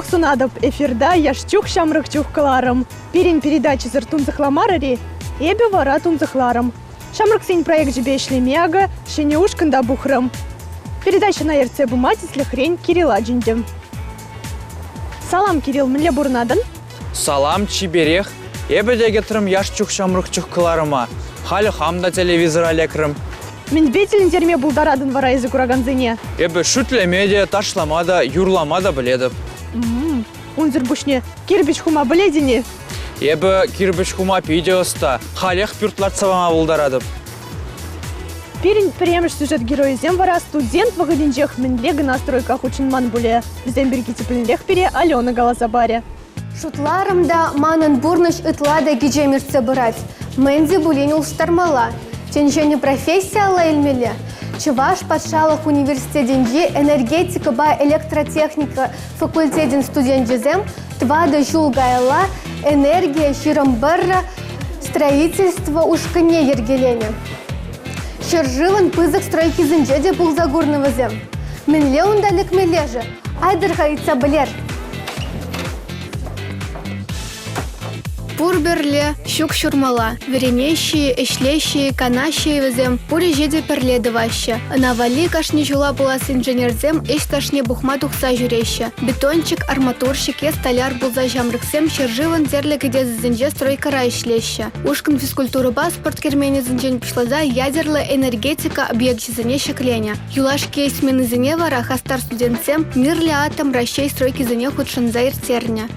Сывлӑх сунатӑп, эфирта яш чух ҫамрӑк чух кӑларӑм. Пирӗн передачӑсӑр тунсӑхламарӑр-и? Эпӗ вара тунсӑхларӑм. Ҫамрӑксен проекчӗпе ӗҫлеме акӑ ҫӗнӗ ушкӑн та пухрӑм. Передачӑна ертсе пыма тӗслӗхрен Кирила чӗнтӗм. Салам, Кирилл, мӗнле пурӑнатӑн? Салам, чиперех. Эпӗ те кӗтрӗм яш чух ҫамрӑк чух кӑларӑма. Халӗ хам та телевизора лекрӗм. Мӗнпе тӗлӗнтерме пултаратӑн вара эсӗ куракансене? Эпӗ шӳтлеме те, ташлама та, юрлама та пӗлетӗп. Унсӑр пуҫне кирпӗч хума пӗлетӗн-и? Эпӗ кирпӗч хума питӗ ӑста. Халех пӳрт лартса пама пултаратӑп. Пирӗн пӗрремӗш сюжет геройӗсем вара студент вӑхӑтӗнчех мӗнле кӑна стройка хутшӑнман пулӗ. Вӗсем пирки тӗплӗнрех пире Алена каласа парӗ. Шутларӑм та, манӑн пурнӑҫ ытла та кичем иртсе пырать. Мӗн те пулин улӑштармалла. Тен, ҫӗнӗ професси алла илмелле? Чӑваш патшалӑх университетӗнчи энергетикӑпа электротехника факультетӗн студенчӗсем тӑватӑ ҫул каялла «Энергия 21» строительство ушкӑнне йӗркеленӗ. Ҫӗршывӑн пысӑк стройкисенче те пулса курнӑ вӗсем. Мӗнле унта лекмелле-ши? Айтӑр-ха ыйтса пӗлер. Пур пӗрле, ҫук ҫурмалла. Вӗренеҫҫӗ-и, ӗҫлеҫҫӗ-и, канаҫҫӗ-и вӗсем, пур ӗҫе те пӗрле тӑваҫҫӗ. Ӑна валли кашни ҫула пулас инженерсем ӗҫ стажне пухма тухса ҫӳреҫҫӗ. Бетонщик, арматурщик е столяр пулса ҫамрӑксем ҫӗршывӑн тӗрлӗ кӗтесӗсенче стройкӑра ӗҫлеҫҫӗ. Ушкӑн физкультурӑпа спорт керменӗсенчен пуҫласа ядерлӑ энергетика объекчӗсене ҫӗкленӗ. Юлашки сменӑсене вара хастар студентсем мирлӗ атом Раҫҫей стройкисене хутшӑнса ирттернӗ.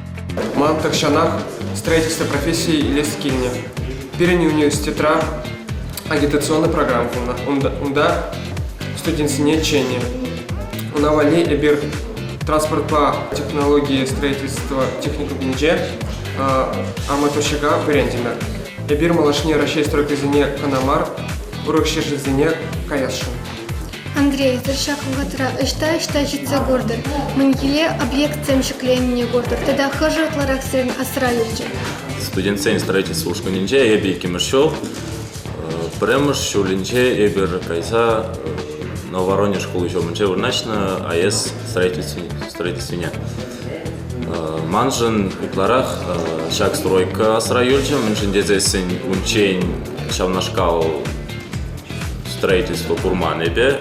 Ман тахҫанах строительство профессийӗ илес килнӗ. Пирӗн университетра агитационный программа пулнӑ. Унта студентсене чӗннӗ. Уна валли эпир транспортпа технологи строительство техникумӗнче арматурщика вӗрентӗмӗр. Эпир малашне Раҫҫей стройкисене кӑна мар, урӑх ҫӗршывсене каясшӑн. Андрей, эсир ҫак вӑхӑтра ӑҫта-ӑҫта ҫитсе куртӑр? Мӗнле объектсем ҫӗкленнине куртӑр тата хӑшӗ ытларах сирӗн асра юлчӗ? Студентсен строительство ушкӑнӗнче эпӗ иккӗмӗш ҫул. Пӗрремӗш ҫулӗнче эпир кайса Новоронеж хули ҫумӗнче вырнаҫнӑ АЭС строительствине. Маншӑн ытларах ҫак стройка асра юлчӗ, мӗншӗн тесессӗн унччен ҫавнашкал строительство курман эпӗ.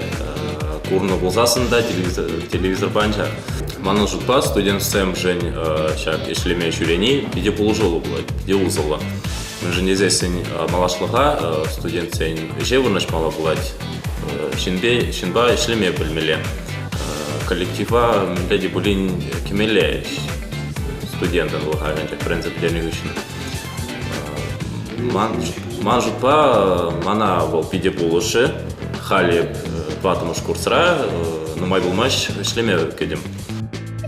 Курнӑ пулсассӑн та телевизорпа анчах. Манӑн шутпа, студентсемшӗн ҫак ӗҫлеме ҫӳрени питӗ пулӑшуллӑ пулать, питӗ усӑллӑ. Мӗншӗн тесессӗн малашлӑха студентсен ӗҫе вырнаҫмалла пулать, ҫынпа ӗҫлеме пӗлмелле. Коллектива мӗнле те пулин кӗмелле студентӑн вӑл халь анчах вӗренсе пӗтернӗ хыҫҫӑн. Ман шутпа, мана вӑл питӗ пулӑшӗ. Халӗ тӑваттӑмӗш курсра нумай пулмасть ӗҫлеме кӗтӗм.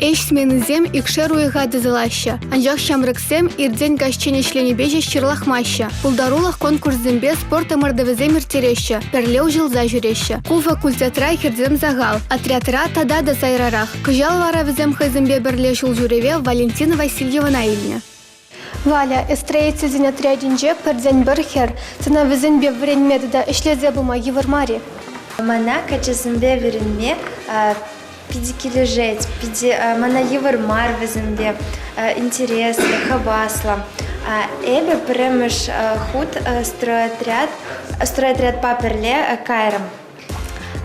Ӗҫ сменисем икшер уйӑха тӑсӑлаҫҫӗ. Анчах ҫамрӑксем иртен каҫчен ӗҫленипе ҫеҫ ҫырлахмаҫҫӗ. Пултарулӑх конкурсӗсемпе спорт ӑмӑртӑвӗсем ирттереҫҫӗ, пӗрле уҫӑлса ҫӳреҫҫӗ. Ку факультетра хӗрсем сахал, отрядра тата та сайрарах. Кӑҫал вара вӗсем хӑйсемпе пӗрле ҫулҫӳреве Валентина Васильевӑна илнӗ. Валя, строительсен отрядӗнче пӗртен-пӗр хӗр. Сана вӗсемпе вӗренме тата ӗҫлесе пыма йывӑр мар-и? Мана каччӑсемпе вӗренме питӗ килӗшет, питӗ мана йывӑр мар вӗсемпе, интереслӗ, хаваслӑ. Эпӗ пӗрремӗш хут стройотряд, стройотрядпа пӗрле кайрӑм.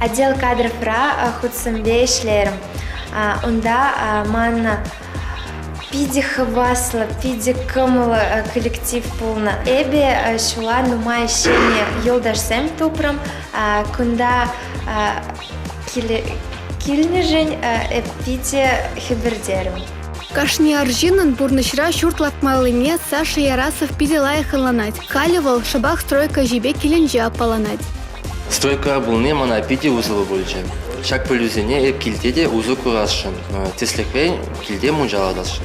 Отдел кадровра хутсемпе ӗҫлерӗм. Унта ман питӗ хаваслӑ, питӗ кӑмӑллӑ коллектив пулнӑ. Эпӗ ҫула нумай ҫӗнӗ юлташсем тупрӑм. Кунта килнӗшӗн эп питӗ хӗпӗртерӗм. Кашни арҫыннӑн пурнӑҫра ҫурт лартмаллине Саша Ярасов питӗ лайӑх ӑнланать. Халӗ вӑл шӑпах стройка ӗҫӗпе килӗнче аппаланать. Стройкӑра пулни мана питӗ усӑллӑ пулчӗ. Ҫак пӗлӳсене эп килте те усӑ курасшӑн, тӗслӗхрен, килте мунча лартасшӑн.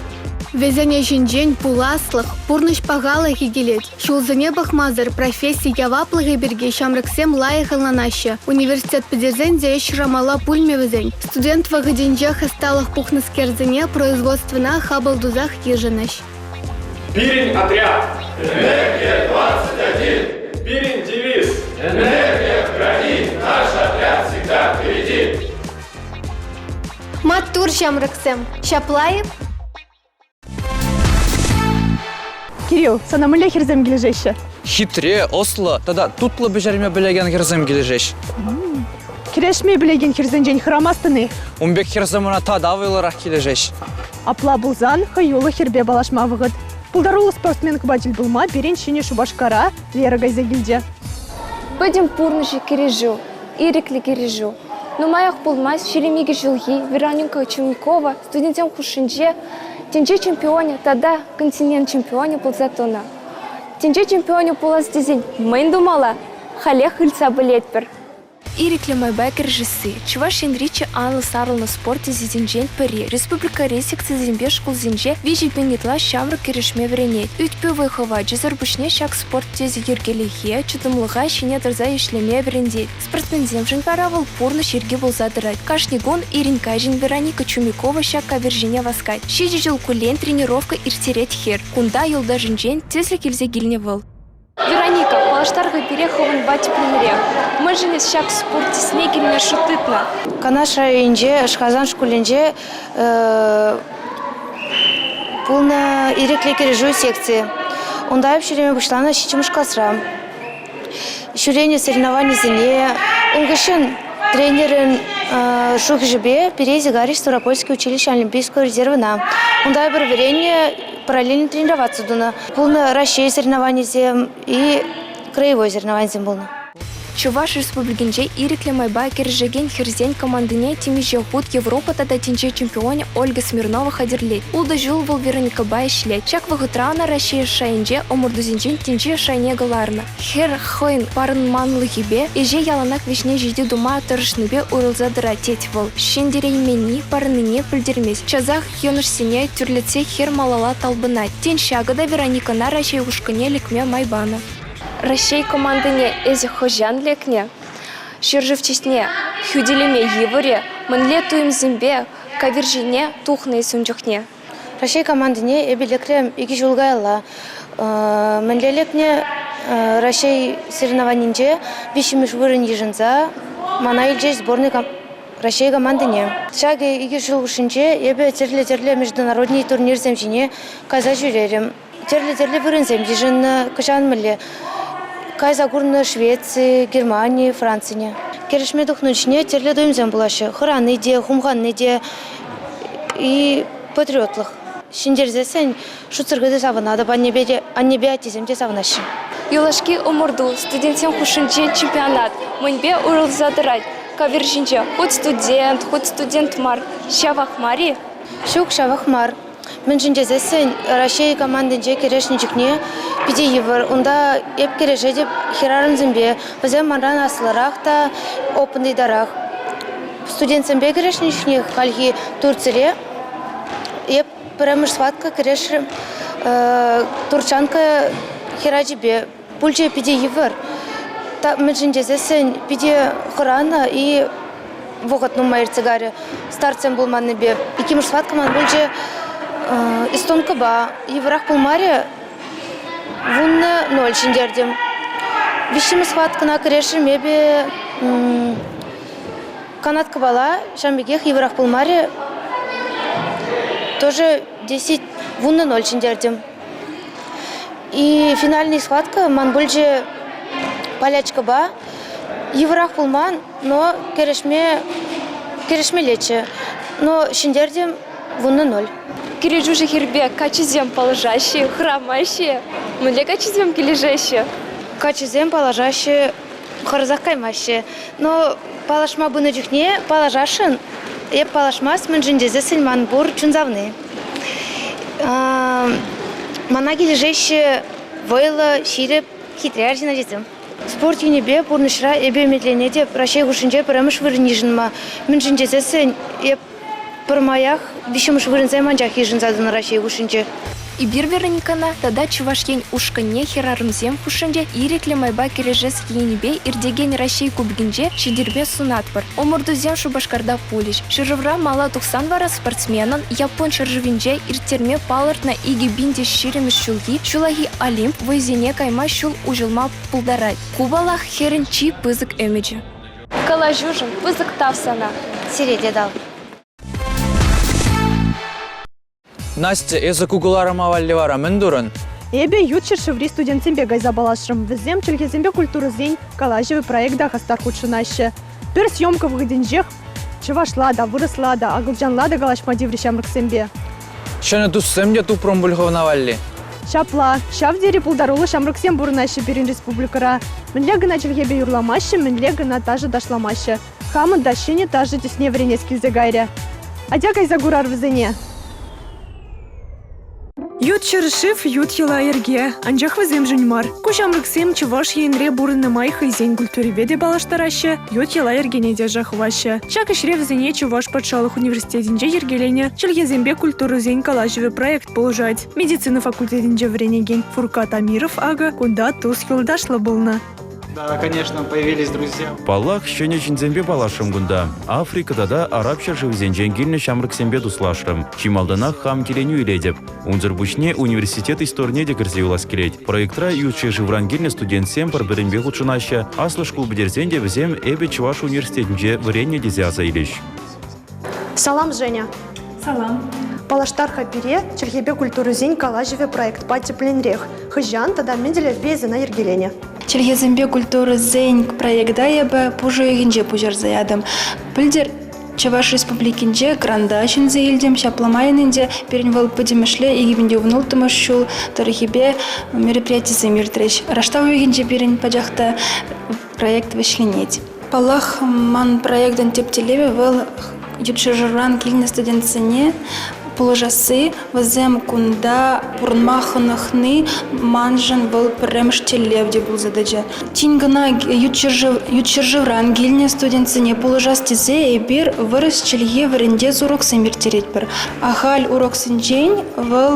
Вӗсен ӗҫӗнчен пуласлӑх, пурнӑҫ пахалӑхӗ килет. Ҫулсене пӑхмасӑр професси яваплӑхӗ пирки ҫамрӑксем лайӑх ӑнланаҫҫӗ. Университет пӗтерсен те ӗҫ шырамалла пулмӗ вӗсен. Студент вӑхӑтӗнчех ӑсталӑх пухнӑскерсене производствӑна хапӑл тусах йышӑнӗҫ. Пирӗн отряд! Энергия 21! Пирӗн девиз! Энергия в крови! Наш отряд всегда впереди! Маттур ҫамрӑксем! Ҫапла-и? Кирилл, сана мӗнле хӗрсем килӗшеҫҫӗ? Хитре, ӑслӑ тата тутлӑ пӗҫерме пӗлекен хӗрсем килӗшеҫ. Кӗрешме пӗлекен хӗрсенчен хӑрамастӑн-и? Ун пек хӗрсем ӑна тата вӑйлӑрах килӗшеҫ. Апла пулсан хӑюллӑ хӗрпе паллашма вӑхӑт. Пултаруллӑ спортсменкӑпа тӗл пулма пирӗн Ҫӗнӗ Шупашкара Лера кайса килчӗ. Пӗтӗм пурнӑҫӗ кӗрешӳ, ирӗклӗ кӗрешӳ. Нумаях пулмасть 22 ҫулхи Вероника Чумикова студентсем хушшинче тӗнче чемпионӗ тата континент чемпионӗ пулса тӑнӑ. Тӗнче чемпионӗ пулас тесен мӗн тумалла? Халех ыйтса пӗлетпӗр. Ирӗклӗ майпа кӗрешесси Чӑваш Енри чи анлӑ сарӑлнӑ спорт тӗсӗсенчен пӗри. Республикӑри секцисемпе шкулсенче 3000 ытла ҫамрӑк кӗрешме вӗренет. Ӳт-пӳ вӑй-хӑвачӗсӗр пуҫне ҫак спорт тӗсӗ йӗркелӗхе, чӑтӑмлӑха ҫине тӑрса ӗҫлеме вӗрентет. Спортсменсемшӗн вара вӑл пурнӑҫ йӗрки пулса тӑрать. Кашни кун ирӗн-каҫӑн Вероника Чумикова ҫак кавир ҫине васкать. Ҫичӗ ҫул куллен тренировка ирттерет хӗр. Кунта юлташӗнчен тӗслӗх илсе килнӗ вӑл. Вероника, паллаштар-ха пире хӑвӑнпа тӗплӗнрех. Мӗншӗн эс ҫак спорт тӗсне килме шут тытнӑ? Канаш районӗнче Шӑхасан шкулӗнче пулнӑ ирӗклӗ кӗрешӳ секцийӗ. Унта эп ҫӳреме пуҫланӑ ҫиччӗмӗш класра. Ҫӳренӗ соревнованисене ун хыҫҫӑн тренерӗн шухӑшӗпе пире Зигарич Ставропольский училище Олимпийского резервӑна. Унта эпир вӗреннӗ, параллельно тренироваться тунӑ. Пулнӑ Раҫҫей соревнованийӗсем и краевой соревнованисем пулнӑ. Чӑваш Республикинче ирӗклӗ майпа кӗрешекен хӗрсен командине темиҫе хут Европа тата тӗнче чемпионӗ Ольга Смирнова хатӗрлет. Ултӑ ҫул вӑл Вероникӑпа ӗҫлет. Ҫак вӑхӑтра ӑна Раҫҫей шайӗнче ӑмӑртусенчен тӗнче шайне кӑларнӑ. Хӗр хӑйӗн парӑнманлӑхӗпе, ӗҫе яланах вӗҫне ҫити тума тӑрӑшнипе уйрӑлса тӑрать, тет вӑл. Ҫӗнтерейменни парӑннине пӗлтермест. Часах йӑнӑшсене тӳрлетсе хӗр малалла талпӑнать. Тен, ҫакӑ та Вероникӑна Раҫҫей ушкӑнне лекме май панӑ. Раҫҫей командине эсӗ хӑҫан лекнӗ? Ҫӗршыв чысне хӳтӗлеме йывӑр-и? Мӗнле туйӑмсемпе кавир ҫине тухнӑ эс ун чухне? Раҫҫей командине эпӗ лекрӗм икӗ ҫул каялла. Мӗнле лекнӗ? Раҫҫей соревнованинче виҫҫӗмӗш вырӑн йышӑнса мана илчӗҫ сборнӑй Раҫҫей командине. Ҫакӑ икӗ ҫул хушшинче эпӗ тӗрлӗ-тӗрлӗ международный турнирсем ҫине кайса ҫӳрерӗм. Тӗрлӗ-тӗрлӗ вырӑнсем йышӑннӑ, кӑҫал мӗнле кайса курнӑ Швеци, Германи, Францине. Кӗрешме тухнӑ чухне тӗрлӗ туйӑмсем пулаҫҫӗ. Хӑрани те, хумханни те и патриотлӑх. Ҫӗнтерсессӗн шутсӑр хытӑ савӑнатӑп, аннепе те, аннепе аттесем те савӑнаҫҫӗ. Юлашки ӑмӑрту студентсем хушшинче чемпионат мӗнпе уйрӑлса тӑрать? Кавир ҫинче хуть студент, хуть студент мар. Ҫавах мар-и? Ҫук, ҫавах мар. Мӗншӗн тесессӗн Раҫҫей командинче кӗрешнӗ чухне питӗ йывӑр. Унта эп кӗрешетӗп хӗрарӑмсемпе. Вӗсем манран аслӑрах та, опытлӑрах. Студентсемпе кӗрешнӗ чухне хальхи Турцире эп пӗрремӗш схватка кӗрешрӗм турчанка хӗрачипе. Пулчӗ питӗ йывӑр. Мӗншӗн тесессӗн питӗ хӑранӑ и вӑхӑт нумай иртсе кайрӗ стартсем пулманнипе. Иккӗмӗш схватка ман пулчӗ эстонкӑпа. Йывӑрах пулмарӗ, 10-0 ҫӗнтертӗм. Виҫҫӗмӗш схваткӑна кӗрешрӗм эпӗ канаткӑпала, ҫавӑн пекех йывӑрах пулмарӗ. Тоже 10 10-0 ҫӗнтертӗм. И финальный схватка ман пулчӗ полячкӑпа. Йывӑрах пулман, но кӗрешме кӗрешмеллеччӗ. Но ҫӗнтертӗм 10-0. Кӗрешӳҫӗ хӗрпе каччӑсем паллашаҫҫӗ, хӑрамаҫҫӗ. Мӗнле каччӑсем килӗшеҫҫӗ? Каччӑсем паллашаҫҫӗ, хӑрасах каймаҫҫӗ. Но паллашма пынӑ чухне паллашасшӑн. Эп паллашмасть, мӗншӗн тесессӗн ман пур чун савни. Мана килӗшеҫҫӗ вӑйлӑ, ҫирӗп, хитре арҫын ачасем. Спорт енӗпе пурнӑҫра эпӗ ӗмӗтленетӗп Раҫҫей хушшинче пӗрремӗш вырӑн йышӑнма. Мӗншӗн тесессӗн эп пӗрмаях виҫҫӗмӗш вырӑнсем анчах йышӑнса тӑнӑ Раҫҫей хушшинче. Эпир Вероникӑна тата Чӑваш Ен ушкӑнне хӗрарӑмсем хушшинче ирӗклӗ майпа кӗрешес енӗпе иртекен Раҫҫей Кубокӗнче ҫӗнтерме сунатпӑр. Ӑмӑртусем Шупашкарта пулӗҫ. Ҫӗршывра мала тухсан вара спортсменӑн Япон ҫӗршывӗнче ирттерме палӑртнӑ 2020 ҫулхи ҫуллахи Олимп вӑййисене кайма ҫул уҫӑлма пултарать. Ку, паллах, хӗрӗн чи пысӑк ӗмӗчӗ. Калаҫушӑн пысӑк тав сана. Сире те тав. Настя, эсӗ ку кӑларӑма валли вара мӗн турӑн? Эпӗ ют ҫӗршыври студентсемпе кайса паллашрӑм. Вӗсем чӗлхесемпе культурӑсен калаҫӑвӗ проекта хастар хутшӑнаҫҫӗ. Пӗр съемка вӑхӑтӗнчех чӑвашла та, вырӑсла та, акӑлчанла та калаҫма тиврӗ ҫамрӑксемпе. Ҫӗнӗ туссем те тупрӑм пуль хӑвна валли. Ҫапла, ҫав тери пултаруллӑ ҫамрӑксем пурӑнаҫҫӗ пирӗн республикӑра. Мӗнле кӑна чӗлхепе юрламаҫҫӗ, мӗнле кӑна ташӑ ташламаҫҫӗ. Хамӑн та ҫӗнӗ ташӑ тӗсне вӗренес килсе кайрӗ. Атя кайса курар вӗсене. Ют ҫӗршыв, ют йӑла-йӗрке, анчах вӗсемшӗн мар. Ку ҫамрӑксем Чӑваш Енре пурӑннӑ май хӑйсен культурипе те паллаштараҫҫӗ, ют йӑла-йӗркене те ӑша хываҫҫӗ. Ҫак ӗҫре вӗсене Чӑваш патшалӑх университетӗнче йӗркеленӗ Чӗлхесемпе культурӑсен калаҫӑвӗ проект пулӑшать. Медицина факультетӗнче вӗренекен Фуркат Амиров акӑ кунта тус-юлташлӑ пулнӑ. Да, конечно, появились друзья. Паллах, ҫӗнӗ ҫынсемпе паллашрӑм кунта. Африка тата Араб ҫӗршывӗсенчен килнӗ ҫамрӑксемпе туслашрӑм. Чи малтанах хам киленӳ илетӗп. Унсӑр пуҫне университет историне те кӗрсе юлас килет. Проектра ют ҫӗршывран килнӗ студентсем пӗр-пӗринпе хутшӑнаҫҫӗ. Аслӑ шкул пӗтерсен те вӗсем эпӗ Чӑваш университетӗнче вӗреннӗ тесе аса илӗҫ. Салам, Женя. Салам. Паллаштар-ха пире чӗлхепе культурӑсен калаҫӑвӗ проектпа тӗплӗнрех. Хӑҫан тата мӗн тӗллевпе эсӗ ӑна йӗркеленӗ? Чӗлхесемпе культурӑсен проекта эпӗ пушӑ уйӑхӗнче пуҫарса ятӑм. Пӗлтӗр Чӑваш Республикинче гранта ҫӗнсе илтӗм. Ҫапла майӑн ӗнтӗ пирӗн вӑл пӗтӗмӗшле 2016 ҫул тӑрӑхӗпе мероприятисем иртрӗҫ. Раштав уйӑхӗнче пирӗн пачах та проект вӗҫленет. Паллах, ман проектӑн тӗп тӗллевӗ вӑл ют ҫӗршывран килнӗ студентсене пулӑшасси, вӗсем кунта пурӑнма хӑнӑхни маншӑн вӑл пӗрремӗш тӗллев те пулса тӑчӗ. Тин кӑна ют ҫӗршыв, ют ҫӗршывран килнӗ студентсене пулӑшас тесе эпир вырӑс чӗлхи вӗрентес уроксем ирттеретпӗр. Ахаль уроксенчен вӑл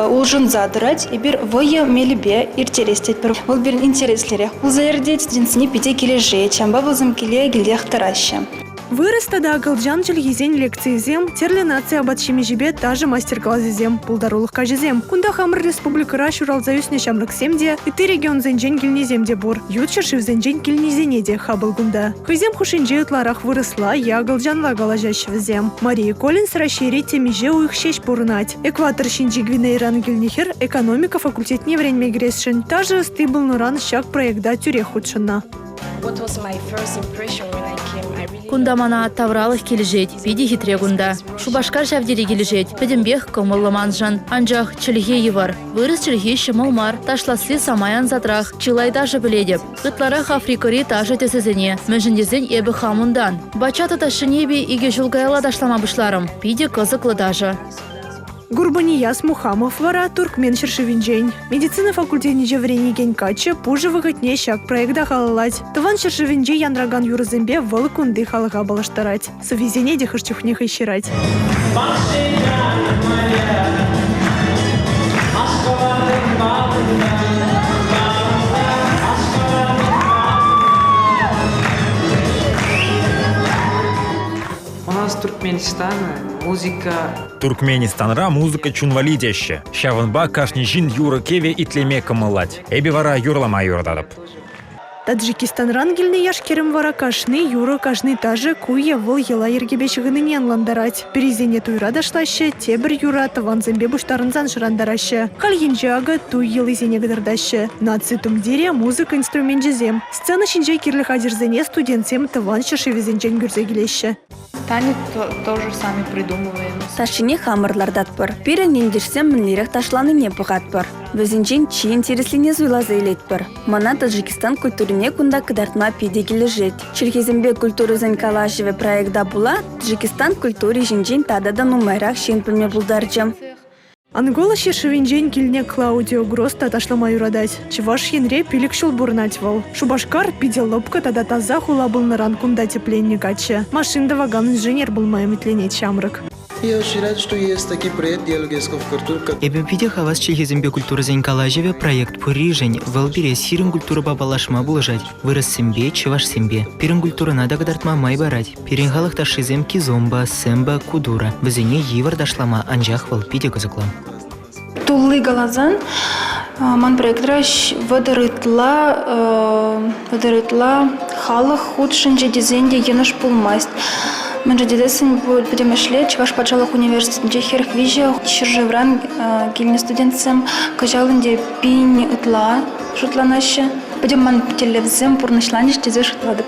улшӑнса тӑрать, эпир вӑйӑ мелӗпе ирттерес тетпӗр. Вӑл пирӗн интереслӗрех пулса иртет, студентсене питӗ килӗшет, ҫавӑнпа вӗсем киле килтех тӑраҫҫӗ. Вырӑс тата акӑлчан чӗлхисен лекцийӗсем, тӗрлӗ наци апат-ҫимӗҫӗпе ташӑ мастер-класӗсем, пултарулӑх каҫӗсем. Кунта хамӑр республикӑра ҫуралса ӳснӗ ҫамрӑксем те, ытти регионсенчен килнисем те пур. Ют ҫӗршывсенчен килнисене те хапӑл кунта. Хӑйсем хушшинче ытларах вырӑсла е акӑлчанла калаҫаҫҫӗ вӗсем. Мария Коллинз Раҫҫейре темиҫе уйӑх ҫеҫ пурӑнать. Экватор ҫинчи Гвинейӑран килнӗ хӗр экономика факультетне вӗренме кӗресшӗн. Ташӑ ӑсти пулнӑран ҫак проекта тӳрех хутшӑннӑ. Кунта мана тавралӑх килӗшет, питӗ хитре кунта. Шупашкар ҫав тери килӗшет, пӗтӗмпех кӑмӑллӑ маншӑн. Анчах чӗлхе йывӑр. Вырӑс чӗлхи ҫӑмӑл мар, ташласси самай ансатрах. Чылай ташӑ пӗлетӗп. Ытларах Африкӑри ташӑ тӗсӗсене, мӗншӗн тесен эпӗ хам унтан. Бачата ташшине эпӗ икӗ ҫул каялла ташлама пуҫларӑм. Питӗ кӑсӑклӑ ташӑ. Гурбанияз Мухамов вара Туркмен ҫӗршывӗнчен. Медицина факультетӗнче вӗренекен каччӑ пушӑ вӑхӑтне ҫак проекта халаллать. Тӑван ҫӗршывӗнче янракан юрӑсемпе вӑл кунти халӑха паллаштарать. Сӑввисене те хӑш чухне хӑй ҫырать. У нас Туркменистан музыка Туркменистанра музыка чун валли теҫҫӗ. Ҫавӑнпа кашни ҫын юрӑ-кӗвӗ итлеме кӑмӑллать. Эпӗ вара юрлама юрататӑп. Таджикистанран килнӗ яш-кӗрӗм вара кашни юрӑ, кашни ташӑ ку е вӑл йӑла-йӗркепе ҫыхӑннине ӑнлантарать. Пӗрисене туйра ташлаҫҫӗ, тепӗр юра тӑвансемпе пуҫтарӑнсан шӑрантараҫҫӗ. Хальхинче акӑ туй йӑлисене кӑтартаҫҫӗ. Наци тумтирӗ, музыка инструменчӗсем. Сцена ҫинче кирлӗ хатӗрсене студентсем тӑван ҫӗршывӗсенчен кӳрсе килеҫҫӗ. Танец тоже сами придумываем. Ташшине хамӑр лартатпӑр. Пирӗн ентешсем мӗнлерех ташланине пӑхатпӑр. Вӗсенчен чи интереслине суйласа илетпӗр. Мана Таджикистан культурине кунта кӑтартма питӗ килӗшет. Чӗлхесемпе культурӑсен калаҫӑвӗ проекта пула Таджикистан культури ҫинчен тата та нумайрах ҫын пӗлме пултарчӗ. Ангола ҫӗршывӗнчен килнӗ Клаудио Гросс та ташлама юратать. Чӑваш Енре пилӗк ҫул пурӑнать вӑл. Шупашкар питӗ лӑпкӑ тата таса хула пулнӑран кунта тӗпленнӗ каччӑ. Машин тӑвакан инженер пулма ӗмӗтленет ҫамрӑк. Я очень рад, что есть такие проект диалог языков культур. Эпӗ питӗ хавас чӗлхесемпе культурӑсен калаҫӑвӗ проект пурришӗн. Вӑл пире сирӗн культурӑпа паллашма пулӑшать, вырӑссемпе, чӑвашсемпе. Пирӗн культурӑна та кӑтартма май парать. Пирӗн халӑх ташшисем кизомба, сэмба, кудура. Вӗсене йывӑр ташлама, анчах вӑл питӗ кӑсӑклӑ. Тулли каласан, Ман проектра 30 ытла 30 ытла халӑх хутшӑнчӗ тесен те йӑнӑш пулмасть. Мӗншӗн тесессӗн пӗтӗмӗшле Чӑваш патшалӑх университетӗнче 43 ҫӗршывран килнӗ студентсем кӑҫал ӗнтӗ 1000 ытла шутланаҫҫӗ. Пӗтӗм ман тӗллевсем пурнӑҫланӗҫ тесе шутлатӑп.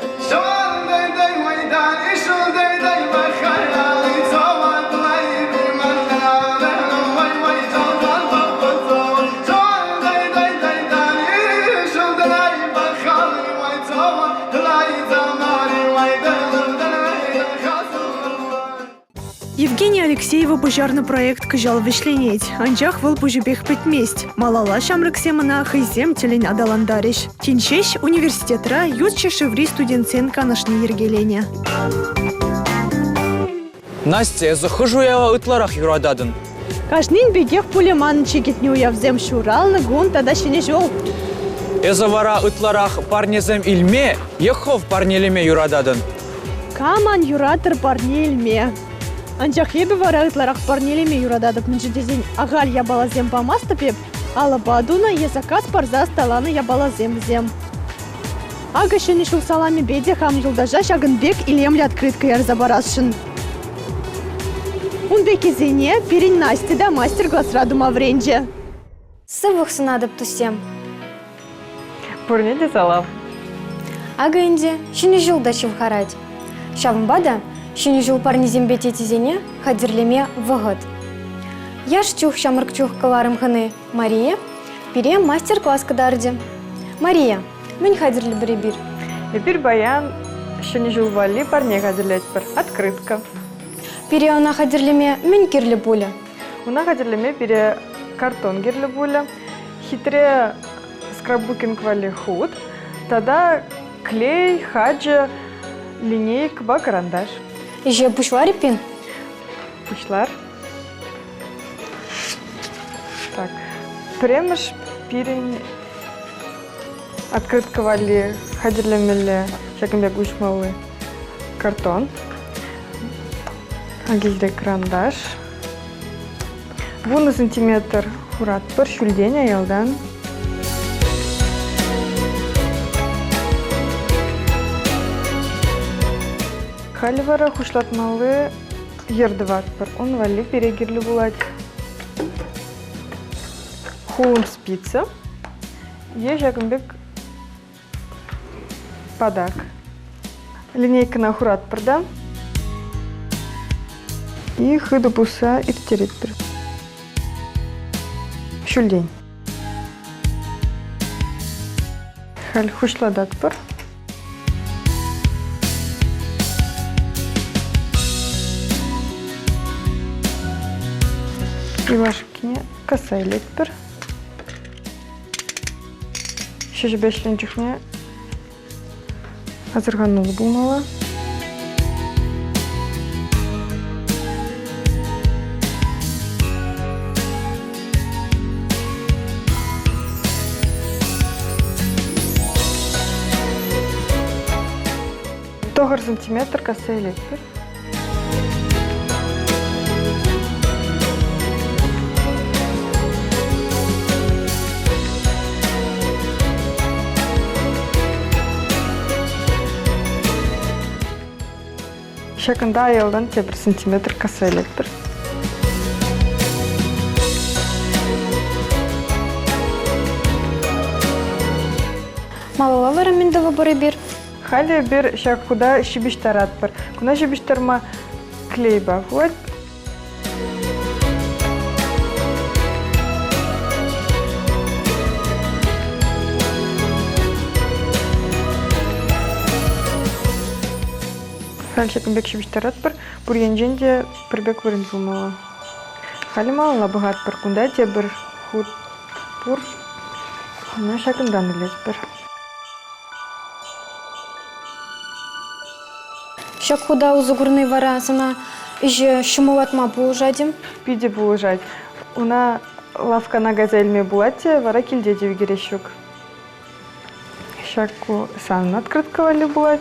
Евгений Алексеева пуҫарнӑ проект кӑҫал вӗҫленет. Анчах вӑл пуҫӗпех пӗтмест. Малалла ҫамрӑксем ӑна хӑйсем тӗллӗн аталантарӗҫ. Тин ҫеҫ университетра ют ҫӗршыври студентсен канашне йӗркеленӗ. Настя, эсӗ хӑш уява ытларах юрататӑн? Кашнин пекех пулӗ манӑн чи кӗтнӗ уявсем ҫуралнӑ кун тата Ҫӗнӗ ҫул. Эсӗ вара ытларах парнесем илме е хӑв парнелеме юрататӑн? Кам ан юратӑр парне илме? Анчах эпӗ вара ытларах парнелеме юрататӑп, мӗншӗн тесен ахаль япаласем памастӑп эп, алӑпа тунӑ е заказ парса ӑсталанӑ япаласем вӗсем. Акӑ Ҫӗнӗ ҫул саламӗпе те хам юлташа ҫакӑн пек илемлӗ открытка ярса парасшӑн. Ун пеккисене пирӗн Настя та мастер-класра тума вӗренчӗ. Сывлӑх сунатӑп, туссем. Пурне те салам. Акӑ ӗнтӗ Ҫӗнӗ ҫул та ҫывхарать. Ҫавӑнпа та Ҫӗнӗ ҫул парнисемпе тетесене хатӗрлеме вӑхӑт. Яш чух ҫамрӑк чух кӑларӑм хӑни Мария пире мастер-класс кӑтартӗ. Мария, мӗн хатӗрлӗпӗр эпир? Эпир паян Ҫӗнӗ ҫул валли парне хатӗрлетпӗр. Открытка. Пире ӑна хатӗрлеме мӗн кирлӗ пулӗ? Ӑна хатӗрлеме пире картон кирлӗ пулӗ, хитре скрапбукинг валли хут тата клей, хачӑ, линейкӑпа карандаш. Ӗҫе пуҫлар эппин? Пуҫлар. Так, пӗрремӗш пирӗн открытка валли хатӗрлемелле ҫакӑн пек уҫмалли картон. Килте карандаш. 10 сантиметр хуратпӑр ҫӳлтен аялтан. Халӗ вара хуҫлатмалли йӗр тӑватпӑр. Ун валли пире кирлӗ пулать хулӑм спица е ҫакӑн пек патак. Линейкӑна хуратпӑр та и хытӑ пусса ирттеретпӗр. Ҫӳлтен. Халь хуҫлататпӑр. Юлашкине касса илетпӗр. Ҫӗҫӗпе ӗҫленӗ чухне асӑрхануллӑ пулмалла. 9 сантиметр касса илетпӗр. Ҫакӑнта аялтан тепӗр сантиметр касса илетпӗр. Малалла вара мӗн тӑвӑпӑр эпир? Халӗ эпир ҫак хута ҫыпӑҫтаратпӑр. Куна ҫыпӑҫтарма клейпа пулать. Халь ҫакӑн пек ҫыпӑҫтаратпӑр. Пур енчен те пӗр пек вырӑн пулмалла. Халӗ малалла пӑхатпӑр. Кунта тепӗр хут пур. Ӑна ҫакӑнтан илетпӗр. Ҫак хута усӑ курни вара сана ӗҫе ҫӑмӑллатма пулӑшать-им? Питӗ пулӑшать. Ӑна лавккана кайса илме пулать те, вара килте те ӳкерес ҫук. Ҫак ку санӑн открытка валли пулать.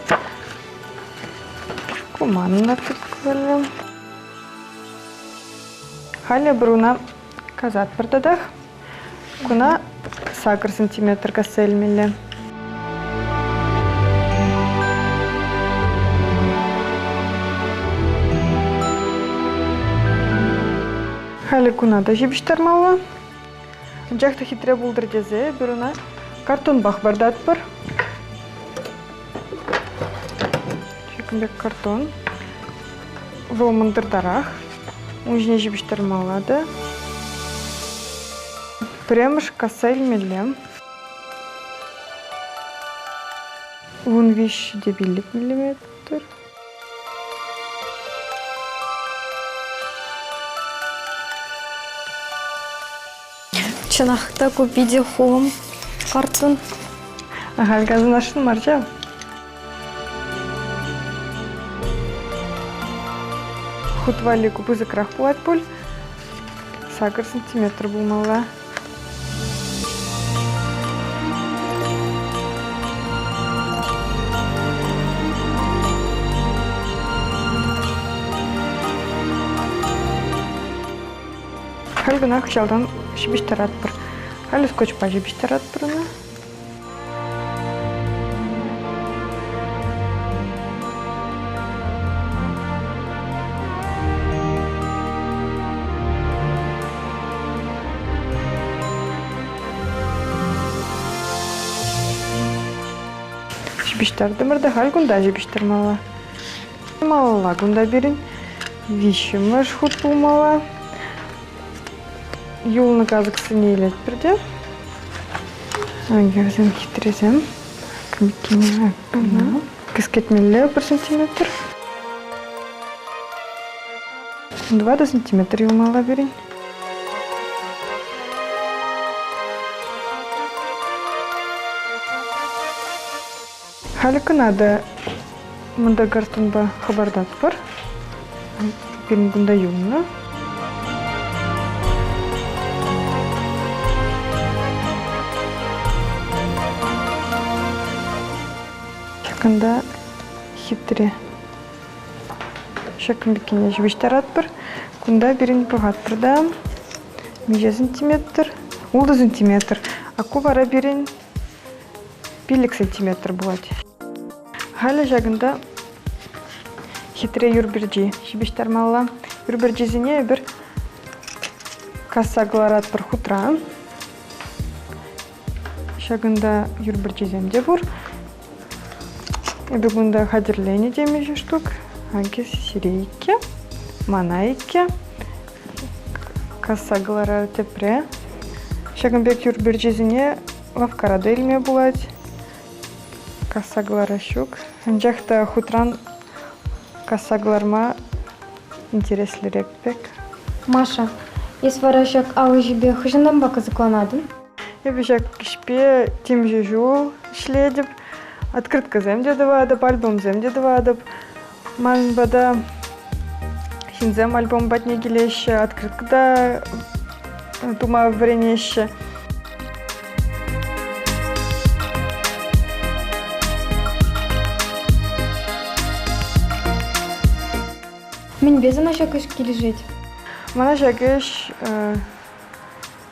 Ку манӑн открытка валли. Халӗ бруна касатпӑр татах. Куна 8 сантиметр касса илмелле. Халӗ куна та ҫыпӑҫтармалла. Анчах та хитре пултӑр тесе эпир ӑна картонпах вартатпӑр. Ҫакӑн пек картон. Вӑл мӑнтӑртарах. Ун ҫине ҫыпӑҫтармалла та. Пӗрремӗш касса илмелле. 13 те 5 миллиметр. Чӑнах та ку питӗ хулӑм картун. Ахаль касӑнасшӑн мар ҫав. Хут валли ку пысӑкрах пулать пуль. 8 сантиметр пулмалла. Халь кӑна хыҫалтан ҫыпӑҫтаратпӑр. Халӗ скотчпа ҫыпӑҫтаратпӑр ӑна. Ҫыпӑҫтартӑмӑр та халь кунта ҫыпӑҫтармалла. Малалла кунта пирӗн виҫҫӗмӗш хут пулмалла. Юлнӑ касӑксене илетпӗр те. Ангелсем хитресем. Кӗскетмелле пӗр сантиметр. 2 сантиметр юлмалла пирӗн. Халӗ кӑна та мӑнта картонпа хӑпартатпӑр. Пирӗн кунта юлнӑ. Ҫакӑнта хитре. Ҫакӑн пеккине ҫыпӑҫтаратпӑр. Кунта пирӗн пӑхатпӑр та миҫе сантиметр? 6 сантиметр. А ку вара пирӗн 5 сантиметр пулать. Халӗ ҫакӑнта хитре юр пӗрчи ҫыпӑҫтармалла. Юр пӗрчисене эпир касса кӑларатпӑр хутран. Ҫакӑнта юр пӗрчисем те пур. Эпӗ кунта хатӗрленӗ темиҫе штук. Акӑ сире иккӗ, мана иккӗ. Касса кӑларар тепре. Ҫакӑн пек юр пӗрчисене лавккара та илме пулать. Касса кӑларас ҫук. Анчах та хутран касса кӑларма интереслӗрех пек. Маша, эс вара ҫак ал ӗҫӗпе хӑҫантанпа кӑсӑкланатӑн? Эпӗ ҫак ӗҫпе темиҫе ҫул ӗҫлетӗп. Открыткӑсем те тӑватӑп, альбомсем те тӑватӑп. Ман пата ҫынсем альбом патне килеҫҫӗ, открытка та тума вӗренеҫҫӗ. Мӗнпе сана ҫак ӗҫ килӗшет? Мана ҫак ӗҫ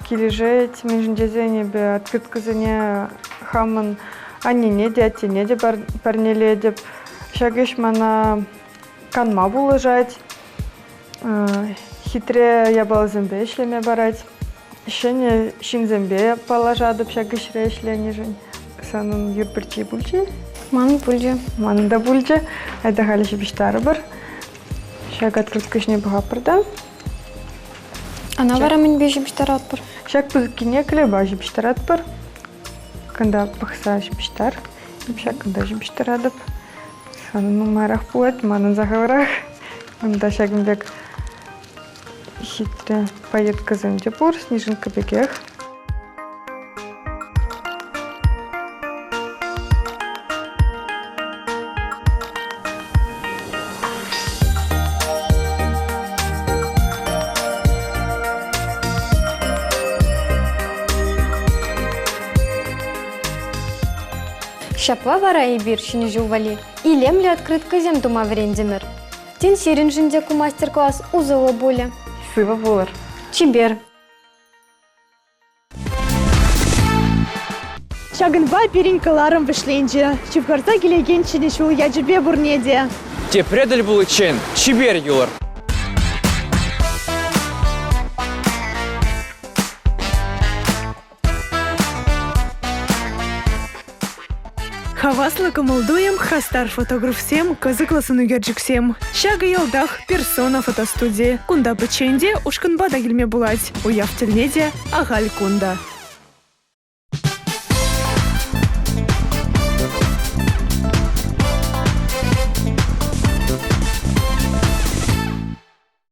килӗшет, мӗншӗн тесен эпӗ открыткӑсене хамӑн аннене те, аттене те парнелетӗп. Ҫак ӗҫ мана канма пулӑшать, хитре япаласемпе ӗҫлеме парать. Ҫӗнӗ ҫынсемпе паллашатӑп ҫак ӗҫре ӗҫленӗшӗн. Санӑн юр пӗрчи пулчӗ? Манӑн пулчӗ. Манӑн та пулчӗ. Айта халӗ ҫыпӑҫтарӑпӑр. Ҫак открытка ҫине пӑхатпӑр та. Ана вара мӗнпе ҫыпӑҫтаратпӑр? Ҫак пысӑккине клеба ҫыпӑҫтаратпӑр. Кунта пӑхса ҫыпӑҫтар. Ҫак кунта ҫыпӑҫтаратӑп. Санӑн нумайрах пулать, манӑн сахалрах. Унта ҫакӑн пек хитре пайеткӑсем те пур, снежинка пекех. Ҫапла вара эпир Ҫӗнӗ ҫул валли илемлӗ открыткӑсем тума вӗрентӗмӗр. Тен, сирӗншӗн те ку мастер-класс усӑллӑ пулӗ. Сывӑ пулӑр. Чипер. Ҫакӑнпа пирӗн кӑларӑм вӗҫленчӗ. Ҫывхарса килекен Ҫӗнӗ ҫул ячӗпе пурне те. Тепре тӗл пуличчен чипер юлӑр. Хаваслӑ кӑмӑл-туйӑм, хастар фотографсем, кӑсӑклӑ сӑнӳкерчӗксем. Ҫакӑ йӑлтах «Персона» фотостуди. Кунта пӗччен те, ушкӑнпа та килме пулать. Уяв тӗлне те, ахаль кун та.